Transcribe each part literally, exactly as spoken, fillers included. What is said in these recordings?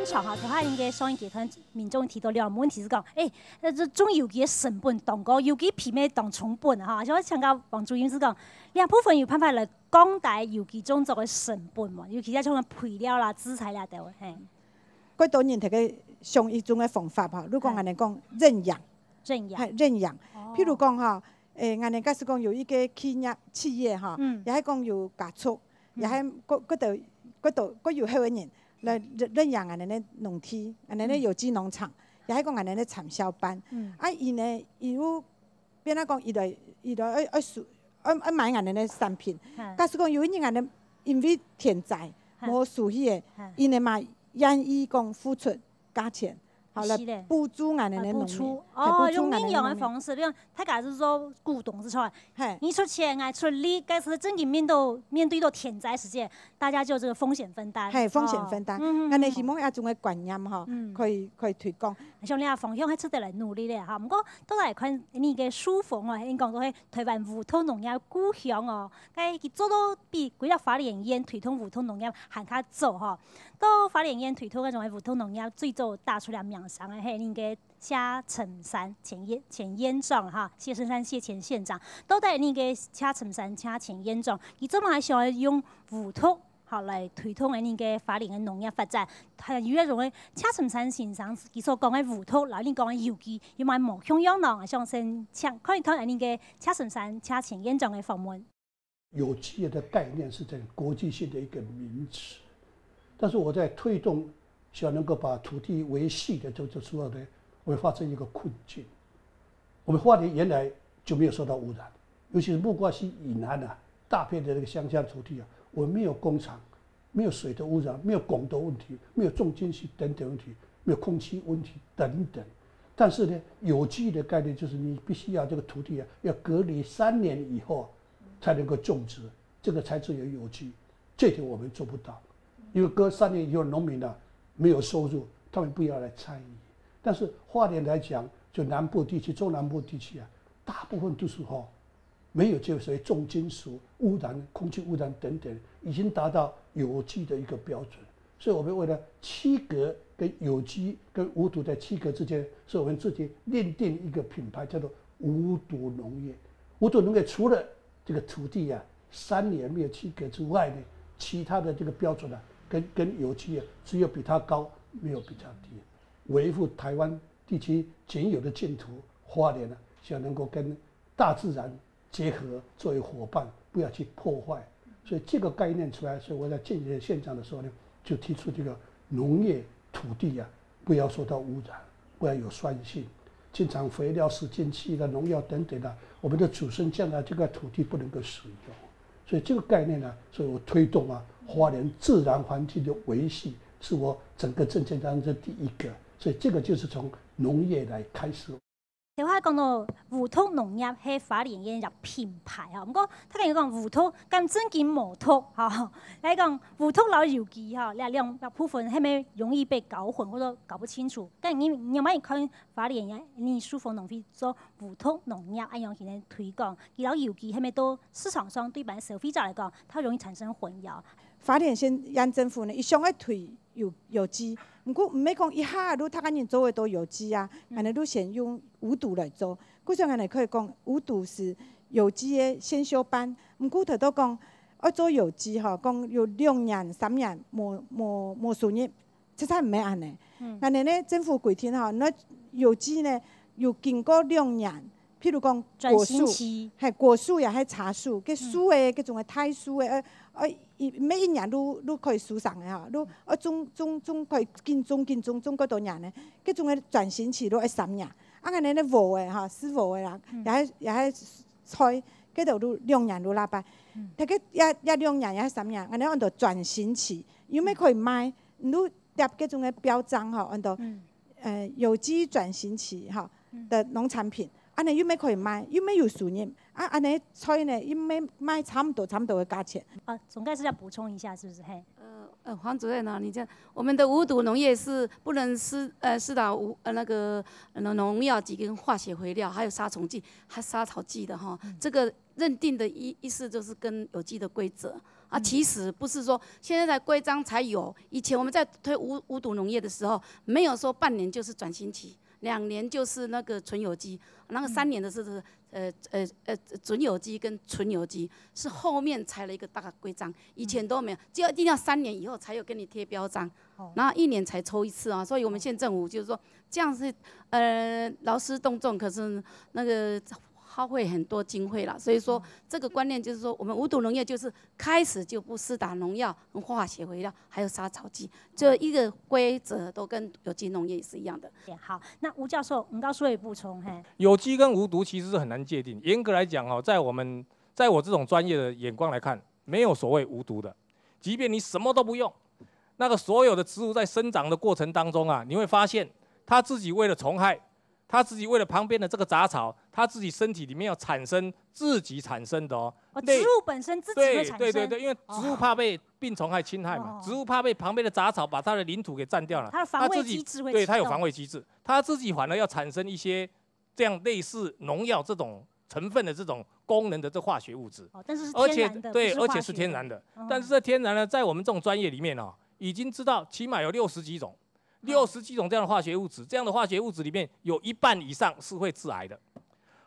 場合，頭下應該上一階段民眾提到兩個問題係講，誒，那這種有機个成本當高，有機品牌當重本哈，想請教黃主任係講，這部分有辦法來降低有機種作个成本無？尤其係像肥料啦、資材啦等，嘿。蓋多人特个想一種个方法哈，如果恁樣講認養，認養，係認養。譬如講哈，誒，恁樣假使講有一個企業企業哈，也係講有家族，也係各各个各个各有好个人來認認養恁樣个農地，恁樣个有機農場，也係講恁樣个產銷班。啊，佢呢，佢有變啊講，佢來佢來愛愛收愛愛買恁樣个產品。假使講有一日恁樣因為天災無收去个，佢呢嘛願意講付出價錢，好來補助恁樣个農民，哦，用認養个方式，比如大家係做股東係出來，你出錢，𠊎出力，該時正經面對面對到天災時節， 大家就這個風險分擔。係，風險分擔。恁樣希望這種个觀念吼，可以可以推廣。像這方向還值得來努力咧哈。毋過倒來看你个書房哦，你講到係台灣烏毒農業故鄉哦，該佢做到比歸隻花蓮縣推動烏毒農業還較早吼。到花蓮縣推動該種烏毒農業，最早打出來名聲个係你个 車城山前燕前燕莊哈，謝生山謝前縣長，到底你个車城山車前燕莊，佢做麼个想愛用烏毒好來推動恁呢个花蓮个農業發展？還有該種个車城山先生佢所講个烏毒，摎你講个有機，有麼个無共樣呢？想先請看一看恁呢个車城山車前燕莊个訪問。 有机的概念是在国际性的一个名词，但是我在推动，希望能够把土地维系的这个时候呢，我会发生一个困境。我们花莲原来就没有受到污染，尤其是木瓜溪以南啊，大片的那个乡下土地啊，我们没有工厂，没有水的污染，没有汞的问题，没有重金属等等问题，没有空气问题等等。但是呢，有机的概念就是你必须要这个土地啊，要隔离三年以后啊， 才能够种植，这个才是有有机。这点我们做不到，因为隔三年以后，农民呢没有收入，他们不要来参与。但是花莲来讲，就南部地区、中南部地区啊，大部分都是吼没有这个所谓重金属污染、空气污染等等，已经达到有机的一个标准。所以我们为了区隔跟有机跟无毒的区隔之间，所以我们自己另定一个品牌，叫做无毒农业。无毒农业除了 这个土地啊，三年没有及格之外呢，其他的这个标准啊，跟跟有机啊，只有比它高，没有比它低。维护台湾地区仅有的净土，花莲呢，希望能够跟大自然结合，作为伙伴，不要去破坏。所以这个概念出来，所以我在竞选县长的时候呢，就提出这个农业土地啊，不要受到污染，不要有酸性。经常肥料、除菌剂的农药等等的，我们的祖孙将来这个土地不能够使用。所以这个概念呢，所以我推动啊，花莲自然环境的维系是我整个政见当中第一个。所以这个就是从农业来开始。头下讲到无毒农业系花莲个一个品牌吼，毋过大家有讲无毒，敢正经无毒吼？来讲无毒摎有机吼，这两个部分系毋系容易被搞混或者搞不清楚？但你你有没有看 花莲个你舒服农会做无毒农业恁样去推广，佢摎有机系毋系到市场上对一般消费者来讲，它容易产生混淆。花莲县县政府呢，佢想要推有有机，毋过毋系讲一下就大家人做得到有机啊，可能就先用无毒来做。故所可能可以讲无毒是有机个先修班，毋过头到讲要做有机吼，讲有两年、三年无无无收入， 实在毋系恁呢。恁呢呢，政府规定吼，那有机呢，有经过两年，譬如讲果树，系果树也系茶树，个树个，个种个大树个，呃，呃，一每一年都都可以收成个吼，都呃种种种可以紧种紧种种个多年呢，个种个转型期都要三年。啊，恁呢呢，无个吼，是无个啦，也系也系菜，个都都两年都拉拜，大概也也两年也系三年，恁呢安到转型期，又没可以卖，你都 贴个种个标章吼，安到呃有机转型期吼的农产品，安呢又没可以卖，又没有收入，啊，恁樣菜呢，佢賣，賣差毋多，差毋多个價錢。啊，總幹事要補充一下，是不是？嘿。呃，呃，黃主任啊，你這樣，我們的無毒農業是不能施，呃，施打無，呃，那個，呃，農藥劑跟化學肥料，還有殺蟲劑、還殺草劑的哈。嗯。這個認定的意，意思就是跟有機的規則啊。嗯。其實不是說現在的規章才有，以前我們在推無，無毒農業的時候，沒有說半年就是轉型期，兩年就是那個純有機，那個三年的是，嗯。呃，呃，呃，準有機跟純有機是後面才了一個大規章，以前都沒有，只有一定要三年以後才有跟你貼標章，哦。然後一年才抽一次啊。所以我們縣政府就是說，這樣是，呃，勞師動眾，可是那個耗費很多經費啦。所以說，哦。這個觀念就是說，我們無毒農業就是開始就不施打農藥、跟化學肥料，還有殺草劑，這一個規則都跟有機農業是一樣的。好，那吳教授，吳教授也補充，嘿。有機跟無毒其實是很難界定。嚴格來講哦，在我們，在我這種專業的眼光來看，沒有所謂無毒的。即便你什麼都不用，那個所有的植物在生長的過程當中啊，你會發現它自己為了蟲害，它自己為了旁邊的這個雜草，它自己身體裡面要產生自己產生的哦。哦，類，植物本身自己會產生。對，對，對，對，因為植物怕被病虫害侵害嘛，哦。植物怕被旁邊的雜草把它的領土給佔掉了，它的防衛機制會啟動。它自己，對，它有防衛機制，它自己反而要產生一些這樣類似農藥這種成分的這種功能的這化學物質。哦，但是是天然的，而且，對，不是化學的。而且是天然的。哦。但是這天然呢，在我們這種專業裡面哦，已經知道起碼有六十幾種，六十幾種這樣的化學物質，这样的化学物质里面有一半以上是会致癌的。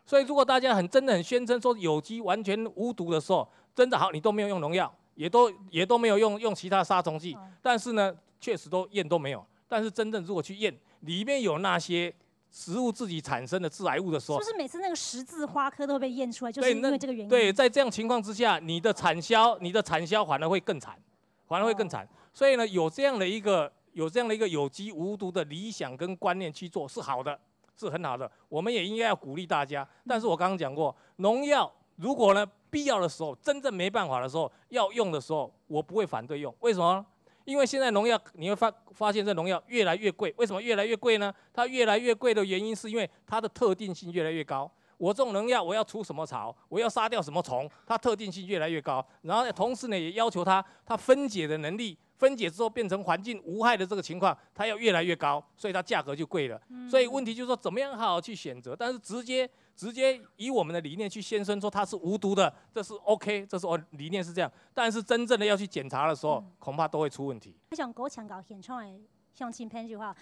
所以如果大家很，真的很宣称说有机完全无毒的时候，真的好，你都没有用农药，也都，也都没有用，用其他杀虫剂，哦。但是呢，确实都验都没有。但是真正如果去验，里面有那些植物自己产生的致癌物的时候，是不是每次那个十字花科都会被验出来，就是对，因为这个原因？那，对，在这样情况之下，你的产销，你的产销反而会更惨，反而会更惨。哦。所以呢，有这样的一个，有这样的一个有机无毒的理想跟观念去做是好的，是很好的，我们也应该要鼓励大家。但是我刚刚讲过，农药如果呢必要的时候，真正没办法的时候，要用的时候，我不会反对用。为什么呢？因为现在农药，你会发，发现这农药越来越贵。为什么越来越贵呢？它越来越贵的原因是因为它的特定性越来越高。我种农药，我要除什么草，我要杀掉什么虫，它特定性越来越高。然后呢，同时呢，也要求它，它分解的能力，分解之后变成环境无害的这个情况，它要越来越高，所以它价格就贵了。嗯。所以问题就是说，怎么样好好去选择，但是直接，直接以我们的理念去宣称说它是无毒的，这是OK，这是我理念是这样。但是真正的要去检查的时候，嗯。恐怕都会出问题。我想，我请教现场的乡亲朋友哈，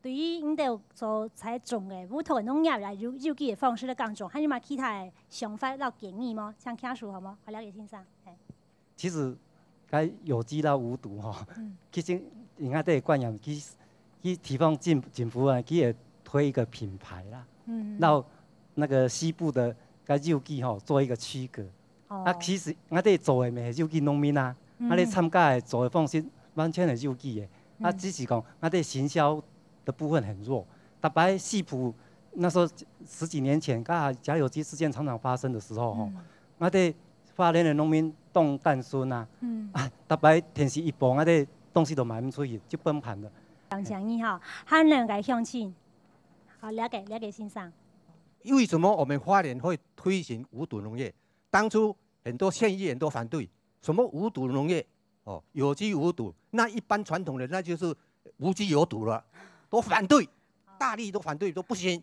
对于你兜所采种的无毒农药啦，有，有机的方式来耕种，还有嘛其他的想法到建议吗？像家属好吗？好，了解先生。嘿。其实，该有机到无毒吼，嗯。其实人家这个观念，其实，其实地方政，政府啊，佢也推一个品牌啦，嗯。让那个西部的跟有机吼做一个区隔。哦。啊，其实我这做的也是有机农民啊，嗯。啊，你参加的做的方式完全是有机的，啊，嗯。只是讲我这行销的部分很弱。大概西部那时候十几年前，刚好甲有机事件常常发生的时候吼，嗯。我这花莲的农民冻蛋孙啊，嗯。啊，大概天时一薄，我这东西都卖不出去，就崩盘了。感谢你哈，还有两个乡亲，好，了解，了解先生。为什么我们花莲会推行无毒农业？当初很多县议员都反对，什么无毒农业，哦，有机无毒，那一般传统的那就是无机有毒了，都反对，大力都反对，都不行。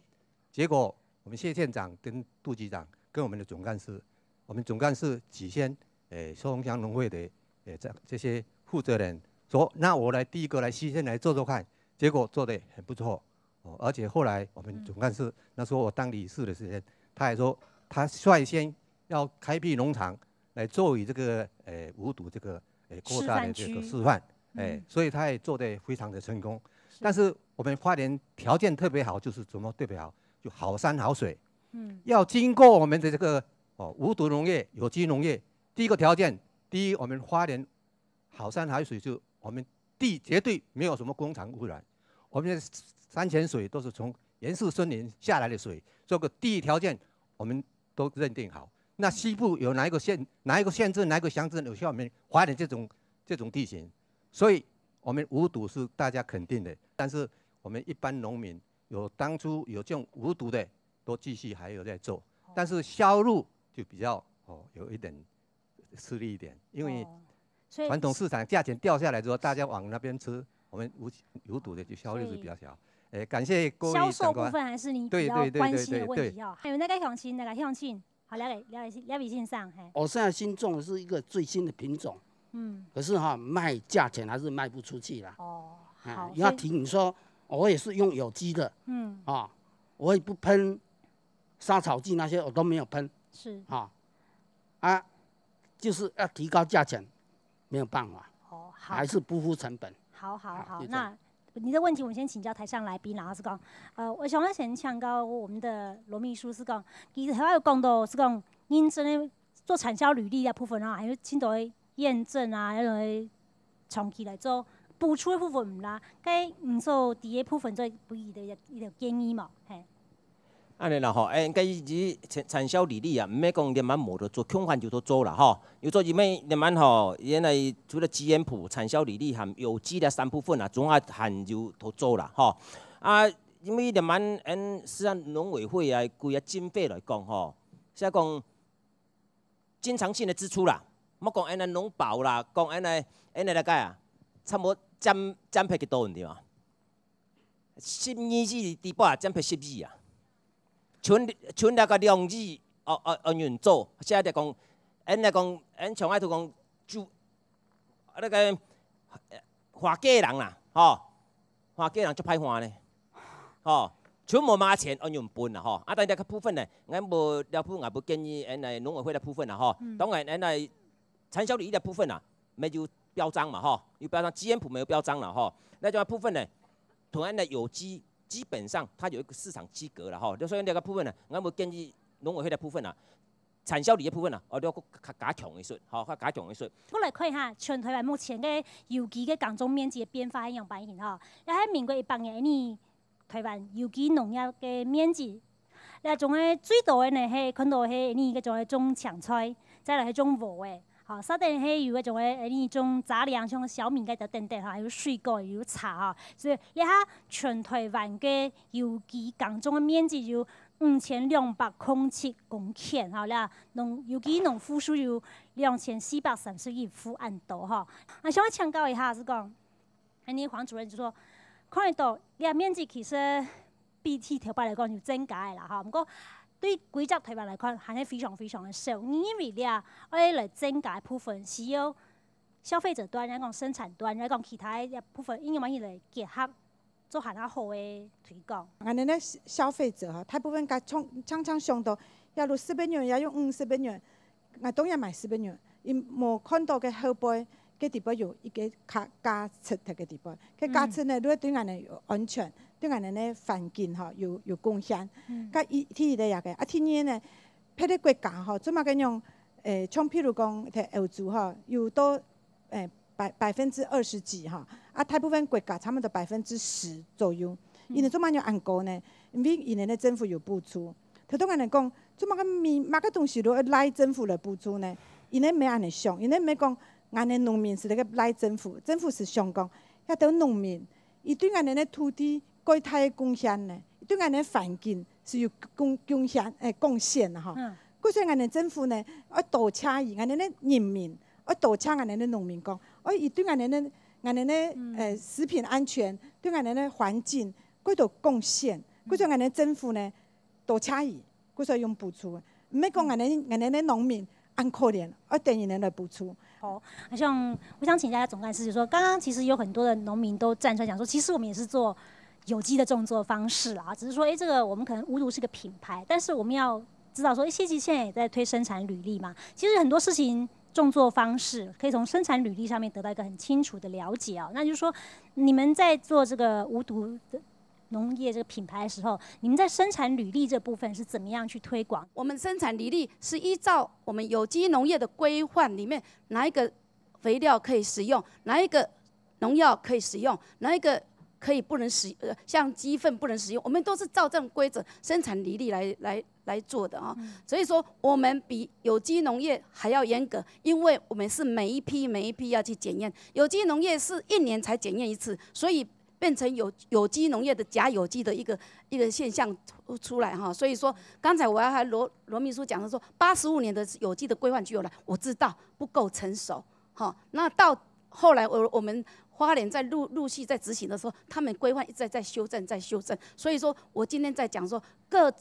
结果我们谢县长跟杜局长跟我们的总干事，我们总干事起先，诶，寿丰乡农会的，诶，这，这些负责人说，那我来第一个来西线来做做看，结果做得很不错。哦，而且后来我们总干事，嗯。那时候我当理事的时间，他还说他率先要开辟农场来作为这个，诶，无毒这个，诶，扩大的这个示范。示范区。诶，嗯。所以他也做得非常的成功。是。但是我们花莲条件特别好，就是怎么特别好？就好山好水。嗯。要经过我们的这个，哦，无毒农业、有机农业，第一个条件，第一，我们花莲好山好水，就我们地绝对没有什么工厂污染，我们的山泉水都是从原始森林下来的水，这个第一条件我们都认定好。那西部有哪一个县、哪一个县镇、哪一个乡镇有像我们花莲这种，这种地形？所以我们无毒是大家肯定的，但是我们一般农民有当初有这种无毒的，都继续还有在做，但是销路就比较哦有一点吃力一点，因为哦，所以传统市场价钱掉下来之后，大家往那边吃，我们无无毒的就效率是比较小。哎，感谢各位长官。销售部分还是你比较关心的问题哦。对对对对对对。还有那个乡亲，那个乡亲，好，了解了解，了解先生，嘿。我现在新种的是一个最新的品种，嗯，可是哈，卖价钱还是卖不出去啦。哦，哎，好，要提醒说，我也是用有机的，嗯，啊，我也不喷杀草剂那些，我都没有喷，是，啊，啊，就是要提高价钱，没有办法，哦，好，还是不付成本。好好好，好，就这样。那你的问题我们先请教台上来宾，然后是讲，呃，我想要先请教我们的罗秘书是讲，其实还有讲到是讲，认证的做产销履历的部分啊，还有很多的验证啊，那种的长期来做补助的部分啦，该你做第一部分做不一的一个建议嘛，嘿。 安尼啦吼，哎，应该以產產銷履歷啊，毋免講連鞭無得做，共款就得做啦吼。有做因為連鞭吼，原來除了基因譜、產銷履歷含有機的三部分啊，總下還有得做啦吼。啊，因為連鞭，嗯，實際上農委會啊，規个經費來講吼，實際講經常性的支出啦，莫講安尼農保啦，講安尼安尼來講啊，差不多占占百幾多，對無？ 十二億底部啊，占百十億啊。存存那个兩億，哦哦哦，運作，现在讲，俺来讲，俺从来都讲，就那个花家人啦，吼，花家人就歹花呢，吼，全部嘛钱按用分啦，吼。啊，但这个部分呢，俺无了部分，俺无建议，俺来农委会的部分啦，吼。当然，俺来产销履历的部分啊，没有标章嘛，吼，有标章，基因谱没有标章了，吼。那这个部分呢，同样的有机，基本上它有一个市场区隔了，吼。就所以那个部分呢，我们建议农委会的部分啊，产销履历的部分啊，哦，要加加强一些，吼，加加强一些。我来看一下全台湾目前个有机个耕种面积的变化係样般形吼。要喺民国一百年呢，台湾有机农业个面积，那种个最多个呢，係看到係呢个种个种青菜，再来係种禾个。 好，稍等，係有个種个，呃，你种杂粮，像小米个等等哈，有水果，有茶哈，所以這下全台灣个有機耕種个面積有五千兩百空七公頃哈，這農有機農戶數有兩千四百三十一戶恁多哈。啊，想要請教一下，是講，哎，你黃主任就說，看得到，這面積其實 比起頭擺來講有增加个啦，吼。毋過對規隻台灣來看，還係非常非常个少。你認為這愛來增加个部分，需要消費者端，來講生產端，來講其他个部分，應用乜來結合，做還較好个推廣。恁呢呢，消費者哈，大部分个常常常想到，要用十八元，要用五十八元， 𠊎當然買十八元，因無看到个後背个地方有一个價價值在个地方。个價值呢，如果對𠊎等有安全，對𠊎等个環境吼有有貢獻。个一第一个呀个，啊第二呢，別个國家吼，做麼个用，誒，像譬如講在歐洲吼，有到誒百百分之二十幾吼，啊大部分國家差不多百分之十左右。因為做麼个恁高呢？因為因為呢政府有補助。 頭拄𠊎等講，做麼个物麼个東西都愛賴政府來補助呢？因為毋係恁呢想，因為毋係講𠊎等農民係來个賴政府，政府係想講，這兜農民，佢對𠊎等个土地蓋大个貢獻呢，對𠊎等个環境係有貢貢獻誒貢獻啊吼。故所𠊎等政府呢，愛多謝佢，𠊎等个人民愛多謝𠊎等个農民講，哦，佢對𠊎等个𠊎等个誒食品安全，對𠊎等个環境蓋多貢獻，故所𠊎等政府呢 多謝佢，故所用補助。毋係講𠊎等𠊎等个農民恁可憐，愛等人來補助。好，好像我想請教一下總幹事，就是說剛剛其實有很多的農民都站出來講說，其實我們也是做有機的種作方式啦，只是說，誒，這個我們可能無毒是個品牌，但是我們要知道說，誒，謝吉現在也在推生產履歷嘛，其實很多事情種作方式可以從生產履歷上面得到一個很清楚的了解哦。那就是說，你們在做這個無毒的農業這個品牌的時候，你們在生產履歷這部分是怎麼樣去推廣？我們生產履歷是依照我們有機農業的規範裡面哪一個肥料可以使用，哪一個農藥可以使用，哪一個可以不能使呃像雞糞不能使用，我們都是照這樣規則生產履歷來來來做的啊。所以說我們比有機農業還要嚴格，因為我們是每一批每一批要去檢驗。有機農業是一年才檢驗一次，所以变成有有机农业的假有机的一个一个现象出出来哈。所以说，刚才我要和罗罗秘书讲的说，八十五年的有机的规范就有了，我知道不够成熟哈。那到后来我我们花莲在陆陆续在执行的时候，他们规范一直在在修正，在修正。所以说我今天在讲说各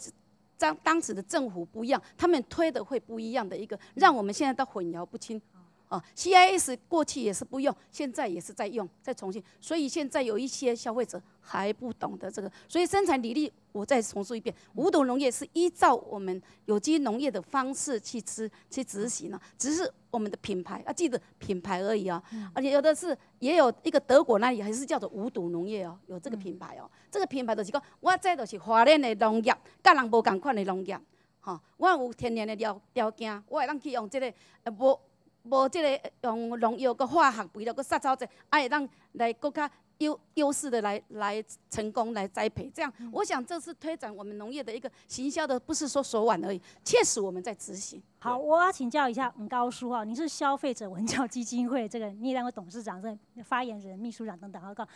当当时的政府不一样，他们推的会不一样的一个，让我们现在都混淆不清。哦，C I S 过去也是不用，现在也是在用，再重新。所以现在有一些消费者还不懂得这个，所以生产履历我再重述一遍，无毒农业是依照我们有机农业的方式去吃去执行了，只是我们的品牌要记得品牌而已哦。而且有的是也有一个德国那里还是叫做无毒农业哦，有这个品牌哦。这个品牌就是讲，我这就是华联的农业，跟人无同款的农业。 吼，我有天然的条条件，我会当去用这个，呃，无无这个用农药个化学肥料个杀草剂，啊，会当来更加优优势的来来成功来栽培。这样，我想这是推展我们农业的一个行销的，不是说手腕而已，确实我们在执行。好，我要请教一下吴高叔哈，你是消费者文教基金会这个业单位董事长、这发言人、秘书长等等，哈，讲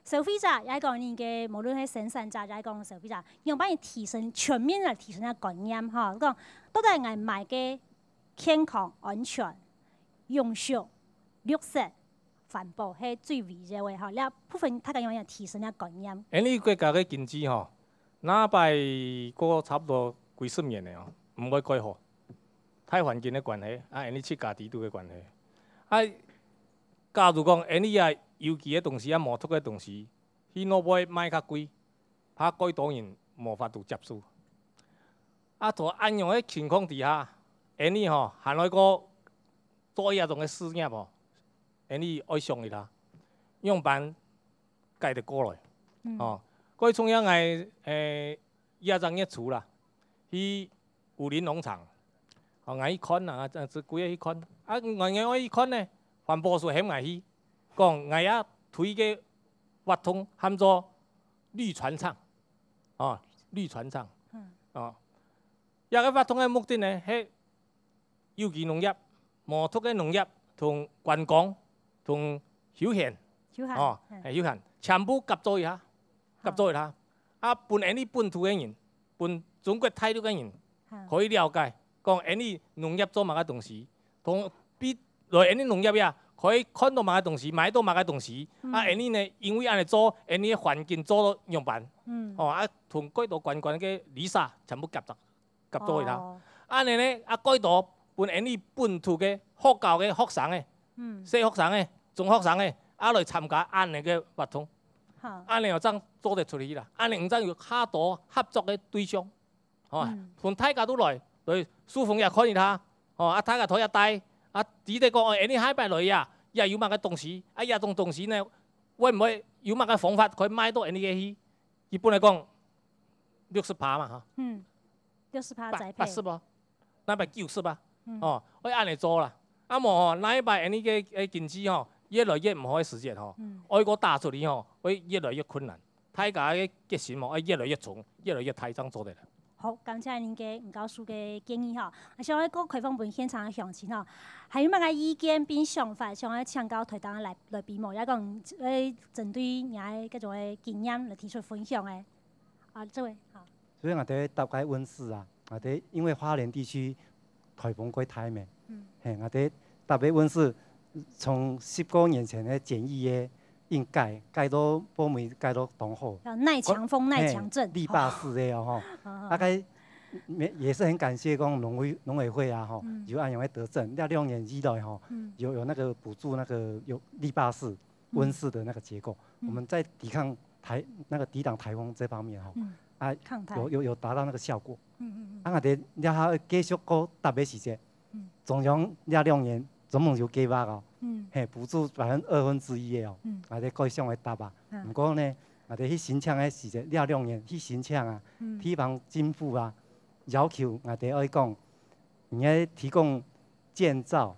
消费者也讲你个，无论是生产者也讲消费者，用帮你提升全面来提升个观念哈，讲到底俺买个健康、安全、永续、绿色、环保，系最为重要个哈。这部分大家有没有提升个观念？因为国家个经济吼，那摆过差不多几十年了哦，毋会改好，大环境个关系，啊，因为自家制度个关系，啊，假如讲因为啊有机个东西啊，无毒个东西，去外背卖较贵，怕过多人无法度接受。啊，在恁样个情况底下，因为吼，还爱个做一种个事业吼，因为爱想一下，样般改得过来。哦，过重要个，诶，一月初啦，去武林农场，哦，我去看啊，这这几个去看，啊，我我去看呢，环保署喊我去，讲我也推个活动喊做绿船厂，哦，绿船厂，哦，这个活动个目的呢，系有机农业、无毒个农业同观光同休闲，休闲，哦，嗯系休闲，全部合作一下，合作一下，啊，分因为本土个人，分中国大陆个人，嗯可以了解，讲因为农业做么个东西，同比来因为农业呀，可以看到么个东西，买到么个东西，啊，因为呢，因为恁样做，因为环境做到样般，嗯哦，啊，同过多观光个旅社全部合作，合作一下。哦恁样呢，啊，过多分因为本土个学校个学生个，嗯，小学生个、中学生个，啊，来参加恁样个活动，好，恁样正做得出去啦，恁样正有较多合作个对象，吼，嗯同大家都来，来书房也看一下，吼，啊，大家头也带，啊，知得讲，哦，因为下摆来呀，也有么个东西，啊，这种东西呢，会毋会有么个方法可以卖到因为个去？一般来讲，六十趴嘛，哈，嗯，六十趴八栽培八，十哦，那百九十啊，嗯哦，会恁样做啦。啊，无吼，那一摆因为个个经济吼，越来越毋好个时节吼，嗯爱个打出去吼，会越来越困难。大家个决心吼，会越来越重，越来越大，正做得了。好，感谢恁个吴教授个建议哈。啊，想要个开放分现场个乡亲哈，还有么个意见并想法，想要请教台长个来来宾无？也讲，呃，针对你个各种个经验来提出分享个。啊，这位，好，所以𠊎兜搭个溫室啊，𠊎兜因為花蓮地區颱風過大咩，嗯嘿，𠊎兜搭个溫室從十過年前个簡易个硬蓋，蓋到後尾蓋到當好。要耐强风耐强阵，嘿，力霸式个哦吼，好好大概也也是很感謝講農委農委會啊吼，有恁樣个德政，這兩年以來吼，嗯有有那個補助那個有力霸式溫室的那個結構，我們在抵抗颱那個抵擋颱風這方面吼，嗯，啊抗颱，有有有達到那個效果。嗯嗯啊，𠊎兜這下繼續過搭个時節嗯，中央這兩年總共有計劃哦，嗯嘿，補助百分二分之一个哦，嗯𠊎兜過想个搭啊。嗯毋過呢，𠊎兜去申請个時節，這兩年去申請啊，嗯地方政府啊，要求𠊎兜愛講，你愛提供建造，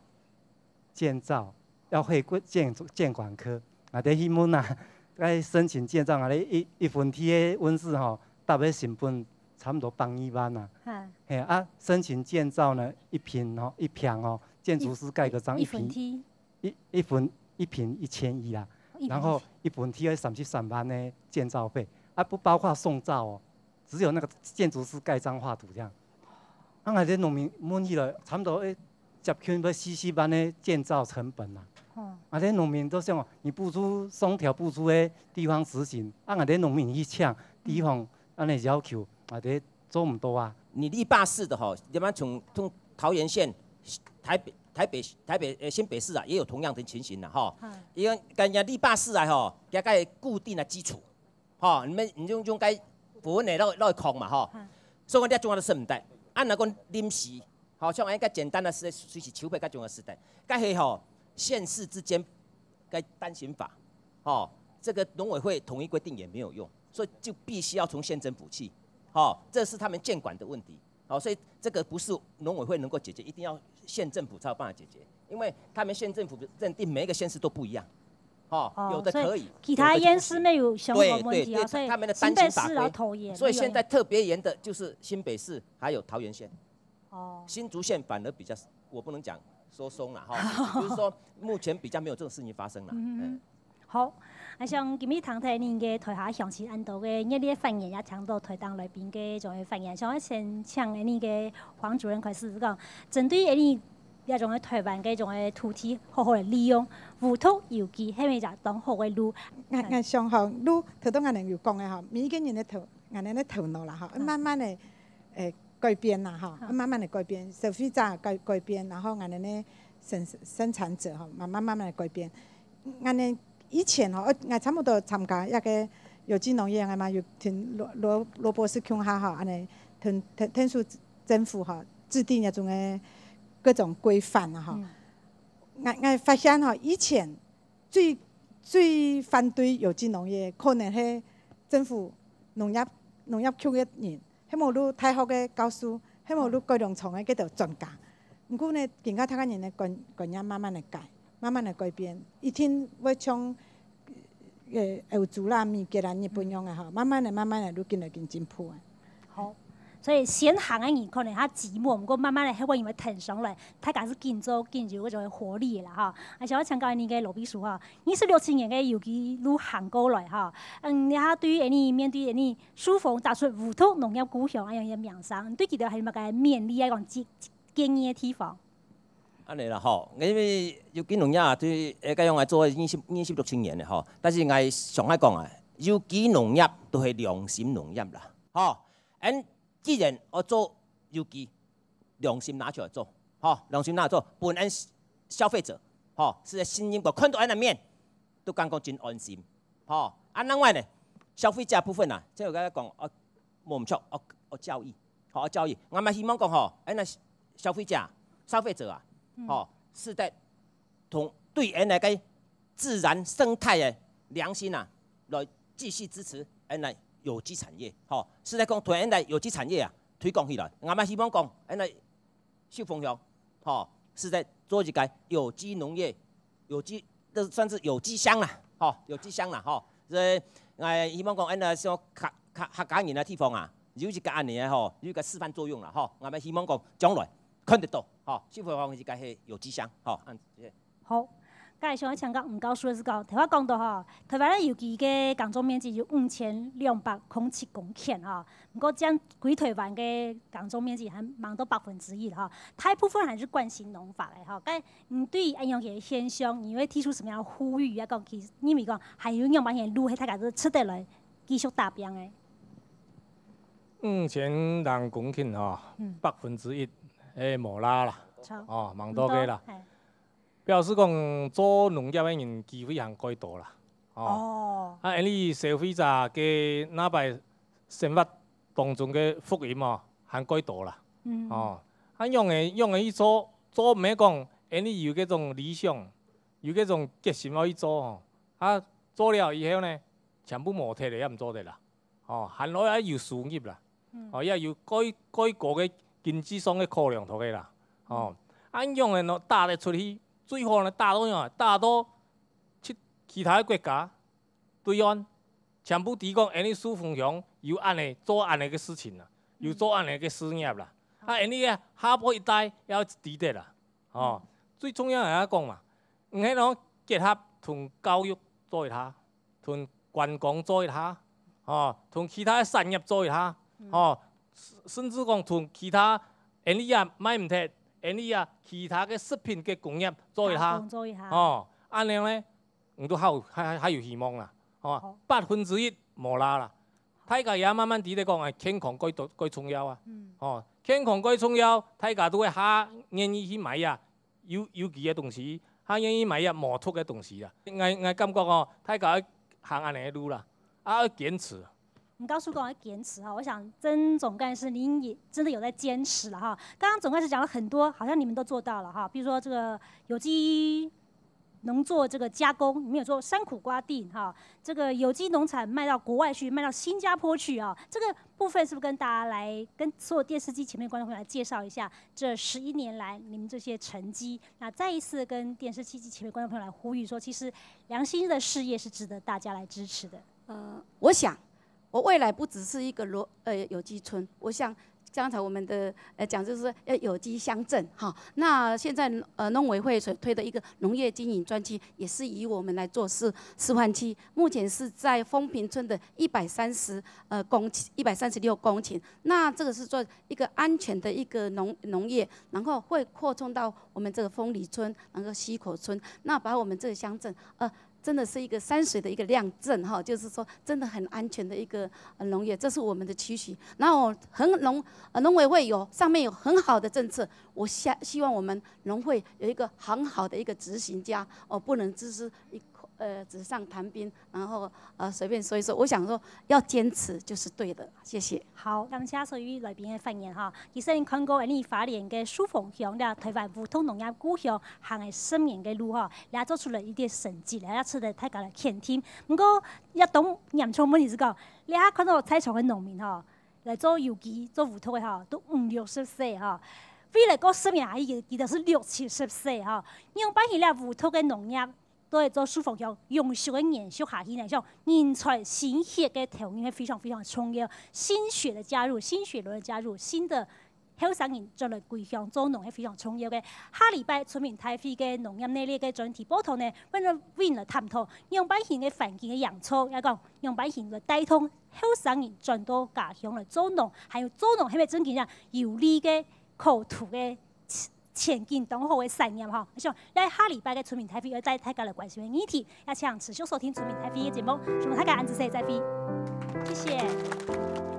建造要回歸建建管科，𠊎兜去問啊，該申請建造，𠊎兜一一分地个溫室吼，搭个成本差不多百二萬啊。哈，嘿啊，申請建造呢，一坪吼，一坪吼，建築師蓋个章一一坪分地，一一分一坪一千一啦。然後一分地愛三十三萬个建造費，啊，不包括送造哦，只有那個建築師蓋章畫圖這樣。啊，𠊎兜農民問起來，差不多，欸，接近要四十萬个建造成本啦。哦。啊，𠊎兜農民都想哦，你補助，送條補助个地方執行，啊，𠊎兜農民去搶地方，恁呢要求，𠊎兜做毋到啊。你綠霸四的吼，你們從，從桃園縣、台北、台北、台北，呃，新北市啊，也有同樣的情形了哈。嗯。因為人家綠霸四啊吼，佢个固定的基礎，吼，你們，你用，用該部分的落，落空嘛吼。嗯。所以講你中央的是毋得。啊，若講臨時，吼，像一個簡單的事，隨時求配較重要的時代，該係吼，縣市之間該單行法，吼，這個農委會統一規定也沒有用，所以就必須要從縣政府去，吼，這是他們建管的問題。 好，所以這個不是農委會能夠解決，一定要縣政府才有辦法解決，因為他們縣政府的認定每一個縣市都不一樣，哈，哦，有的可以，所以其他縣市沒有相關問題啊，有的就不行。對，對，對，所以他們的單行法規，新北市要投也所以現在特別嚴的就是新北市還有桃園縣，哦。新竹縣反而比較，我不能講說鬆了哈，就是說目前比較沒有這種事情發生了。嗯。嗯。 好，啊，像今日聽到恁个台下鄉親恁多个熱烈个發言，也聽到台頂來賓个種个發言，想愛先請恁个黃主任開始講，針對恁這種个台灣个種个土地好好个利用，無毒有機係毋係一隻當好个路？𠊎，𠊎想吼，路，頭先𠊎等有講个吼，每一個人个頭，𠊎等个頭腦啦吼，嗯。慢慢个，誒，改變啦吼，嗯。慢慢个改變，消費者改，改變，然後𠊎等个生，生產者吼，慢慢慢慢个改變。 𠊎等以前吼，呃，𠊎差不多參加一個有機農業，𠊎嘛有聽羅，羅，羅博士共下吼，恁呢，聽，聽，聽說政府吼，制定一種个各種規範啊吼。嗯。𠊎，𠊎發現吼，以前最，最反對有機農業，可能係政府農業，農業局个人， 係無就大學个教授，係無就改良場个該兜專家。毋過呢，今下大家人个觀，觀念慢慢个改，慢慢个改變，一定會像，呃，歐洲啦、美國啦、日本樣个吼，慢慢个、慢慢个就緊來緊進步啊。好，所以先行个人可能較寂寞，毋過慢慢个後尾人會挺上來，大家係緊做緊有該種活力个啦吼。啊，想愛請教恁个羅秘書吼，二十六七年个有機路行過來吼，嗯，你還對於恁呢面對恁呢 樹峰打出無毒農業故鄉恁樣个名聲，你對佢兜還有麼个勉勵啊，講建，建議个地方？恁呢啦吼，因為有機農業啊，對，誒，該樣來做二十，二十六七年了吼，但是𠊎想愛講啊，有機農業都係良心農業啦，吼。恁既然愛做有機，良心拿出來做，吼，良心拿出來做，分恁消費者，吼，係信任過，看到恁个面，都感覺真安心。 吼，啊，另外呢，消費者部分啊，這有个講，哦，無毋著，哦，哦，教育，吼，哦，教育。𠊎嘛希望講吼，哎，該消費者、消費者啊，嗯。吼，係在同，對𠊎等个自然生態个良心啊，來繼續支持𠊎等个有機產業，吼，係在講同𠊎等个有機產業啊，推廣起來。𠊎嘛希望講，𠊎等个秀峰鄉，吼，係在做一個有機農業，有機，這算是有機鄉啦，吼，有機鄉啦，吼。所以，𠊎希望講，恁呢，像客，客，客家人个地方啊，有一個恁呢个吼，有一個示範作用啦，吼。𠊎嘛希望講，將來看得到，吼，秀峰鄉一個係有機鄉，吼，恁，謝謝。 好，該想愛請教吳教授个係講，頭下講到吼，台灣个有機个耕種面積有五千兩百空七公頃吼，毋過佔歸台灣个耕種面積還吂到百分之一吼，大部分還係慣行農法个吼。該你對恁樣个現象，你會提出什麼樣个呼籲啊？講其實認為講還有仰般个路，係大家都值得來繼續打拚个。五千零公頃吼，嗯。百分之一，誒，無罅啦，差，哦，吂到个啦。吂到，嘿。 表示講做農業个人機會還蓋多啦。哦。哦。啊，恁呢消費者个那擺生活當中个福音哦，還蓋多啦。嗯。哦。啊，用个，用个去做，做毋係講恁呢有該種理想，有該種決心愛去做哦。啊，做了以後呢，全部無忒个也毋做得啦。 哦，還愛愛有收入啦，嗯。哦，也有蓋，蓋高个經濟上个考量頭个啦，哦，嗯。恁樣个喏，打得出去，最好呢，打到哪，打到去其他个國家，對岸，全部知講，恁呢秀峰鄉有恁呢，做恁呢个事情啦，有做恁呢个事業啦，嗯。啊，恁呢个下步一代也愛知得啦，哦，嗯。最重要个愛講嘛，毋係講結合同教育做一下，同觀光做一下，吼，同其他个產業做一下，吼，甚至講同其他𠊎俚也賣毋忒，𠊎俚也其他个食品个工業做一下，做一下，吼，恁樣呢，你都還有還還還有希望啦，吼，百分之一無啦啦。大家也慢慢知得講，哎，健康最重最重要啊，吼，健康最重要，大家都會較願意去買啊。 有有機个東西，較願意買一無毒个東西啦。𠊎𠊎感覺哦，大家愛行恁樣个路啦，啊愛堅持。你告訴我要堅持哈，我想曾總幹事您也真的有在堅持了哈。剛剛總幹事講了很多，好像你們都做到了哈。比如說這個有機農作這個加工，你們有做山苦瓜地哈，這個有機農產賣到國外去，賣到新加坡去啊，這個部分是不是跟大家來跟所有電視機前面觀眾朋友來介紹一下？ 這十一年來你們這些成績，那再一次跟電視機前面觀眾朋友來呼籲說，其實良心的事業是值得大家來支持的。呃，我想，我未來不只是一個羅呃有機村，我想刚才我們的呃講就是說要有機鄉鎮哈。那現在呃農委會所推的一個農業經營專區，也是以我們來做示示範區。目前是在豐坪村的一百三十呃公顷，一百三十六公頃。那這個是做一個安全的一個農農業，然後會擴充到我們這個豐里村，然後溪口村，那把我們這個鄉鎮，呃，真的是一個山水的一個亮鎮哈，就是說真的很安全的一個呃農業，這是我們的期許。然後很農呃農委會有上面有很好的政策，我希希望我們農會有一個很好的一個執行家哦，不能只是一口呃紙上談兵，然後呃隨便說一說。我想說要堅持就是對的，謝謝。好，感謝所有來賓个發言哈。其實你看過𠊎俚花蓮个壽豐鄉，這台灣烏毒農業故鄉行个十年个路哈，也做出了一點成績，也值得大家來肯定。毋過，也當嚴重問題是講，你還看到在場个農民哈，來做有機、做烏毒个哈，都五六十歲哈。未來過十年還有，佢兜係六七十歲哈。仰般形這烏毒个農業 都係做壽豐鄉永續个延續下去呢，像人才、新血个投入係非常非常重要，新血的加入，新血輪的加入，新的後生人轉來歸鄉做農係非常重要个。下禮拜村民大會个農業系列个專題報導呢，為了為了探討仰般形个環境个營造，也講仰般形來帶動後生人轉到家鄉來做農，還有做農係毋係真正有利个、可圖个 前景當好个產業哈。我想，在下禮拜个村民大會愛帶大家來關心个議題，也請持續收聽村民大會个節目，希望大家恁仔細，再會，謝謝。